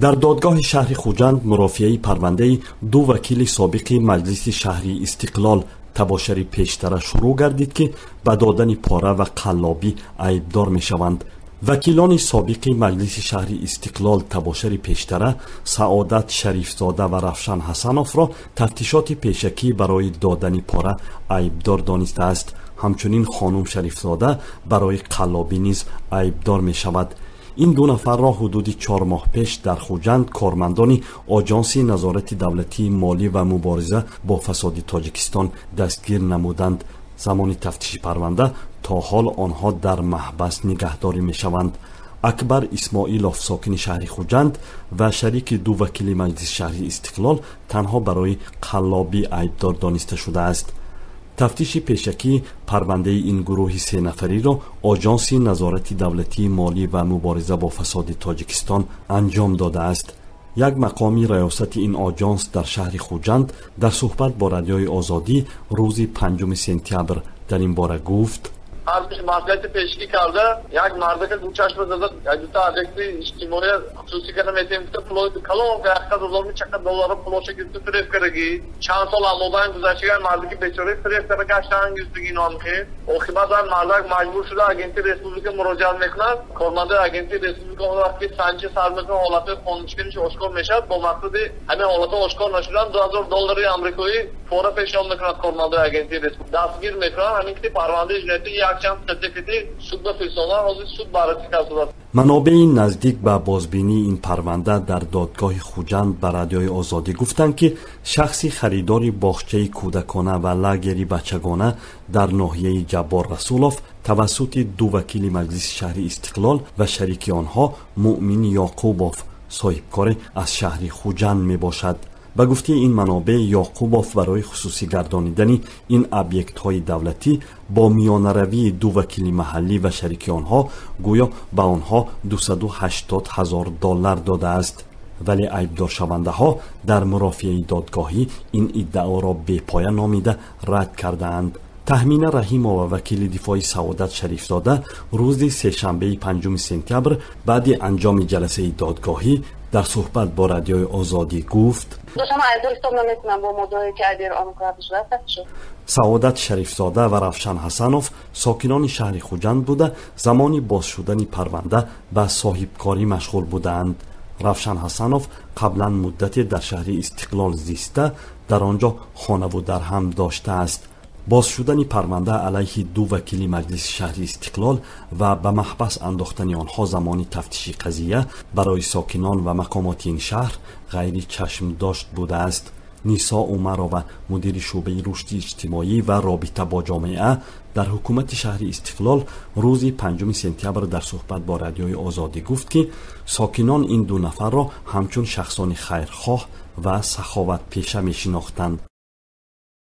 Дар додгоҳи шаҳри Хуҷанд мурофиаи парвандаи ду вакили собиқи Маҷлиси шаҳрии Истиқлол табошари пештара шурӯъ гардид, ки ба додани пора ва қаллобӣ айбдор мешаванд. Вакилони собиқи Маҷлиси шаҳри Истиқлол табошари пештара Саодат Шарифзода ва Равшан Ҳасановро тафтишоти пешакӣ барои додани пора айбдор донистааст. Ҳамчунин хонум Шарифзода барои қаллобӣ низ айбдор мешавад. Ин ду нафарро ҳудуди 4 моҳ пеш дар Хуҷанд кормандони Оҷонси назорати давлатии молӣ ва мубориза бо фасоди Тоҷикистон дастгир намуданд. Замони тафтиши парванда то ҳол онҳо дар маҳбас нигаҳдорӣ мешаванд. Акбар Исмоилов, сокини шаҳри Хуҷанд ва шарики ду вакили Маҷлиси шаҳри Истиқлол, танҳо барои қаллобӣ айбдор дониста шудааст. Тафтиши пешакӣ парвандаи ин гурӯҳи сенафариро Оҷонси назорати давлатии молӣ ва мубориза бо фасоди Тоҷикистон анҷом додааст. Як мақоми раёсати ин оҷонс дар шаҳри Хуҷанд дар суҳбат бо Радиои Озодӣ рӯзи 5 сентябр дар ин бора гуфт: Маслиҳати пешакӣ карда, як мардака ду чашма зада, дута объекти иҷтимоия хусусӣ карда метавем, гуфта, пулои калон, 100 000 чақа доллара пулоша гирифта, фиреб кардаги. Чанд сол мобайн гузаштага, мардаки бечора фиреб карда гаштан гирифтаги. Иномхе оқибат мардак маҷбур шуда Агентии республика муроҷиат мекунад. Кормандои Агентии республика он вақт ки санҷи сар мекунад, ҳолатҳои қонуншиканиш ошкор мешавад. Бо мақсади ҳамин ҳолатҳо ошкор нашудан 2000 доллари амрикоӣ пора пешниҳод мекунад. Кормандои Агентии республика дастгир мекунад. Ҳамин ки парвандаи ҷиноятӣ якчанд статья суд ба фиристодан, ҳозир суд баррасӣ кард. Манобеи наздик ба бозбинии ин парванда дар додгоҳи Хуҷанд ба Радиои Озодӣ гуфтанд, ки шахси харидори боғчаи кӯдакона ва лагери бачагона дар ноҳияи Ҷаббор Расулов тавассути ду вакили Маҷлиси шаҳри Истиқлол ва шарики онҳо Муъмин Ёқубов, соҳибкоре аз шаҳри Хуҷанд мебошад. Ба гуфтаи ин манобеъ, Ёқубов барои хусусӣ гардонидани ин объектҳои давлатӣ бо миёнаравии ду вакили маҳаллӣ ва шарики онҳо гӯё ба онҳо 280 ҳазор доллар додааст. Вале айбдоршавандаҳо дар мурофиаи додгоҳӣ ин иддаоро бепоя номида рад кардаанд. Таҳмина Раҳимова, вакили дифои Саодат Шарифзода, рӯзи сешанбеи 5 сентябр баъди анҷоми ҷаласаи додгоҳӣ дар суҳбат бо Радиои Озодӣ гуфт: Саодат Шарифзода ва Равшан Ҳасанов сокинони шаҳри Хуҷанд буда, замони боз шудани парванда ба соҳибкорӣ машғул будаанд. Равшан Ҳасанов қаблан муддате дар шаҳри Истиқлол зиста, дар он ҷо хонаву дарҳам доштааст. Боз шудани парванда алайҳи ду вакили Маҷлиси шаҳри Истиқлол ва ба маҳбас андохтани онҳо замони тафтиши қазия барои сокинон ва мақомоти ин шаҳр ғайри чашмдошт будааст. Нисо Умарова, мудири шӯъбаи рушди иҷтимоӣ ва робита бо ҷомеа дар ҳукумати шаҳри Истиқлол, рӯзи 5 сентябр дар суҳбат бо Радиои Озодӣ гуфт, ки сокинон ин ду нафарро ҳамчун шахсони хайрхоҳ ва саховатпеша мешинохтанд.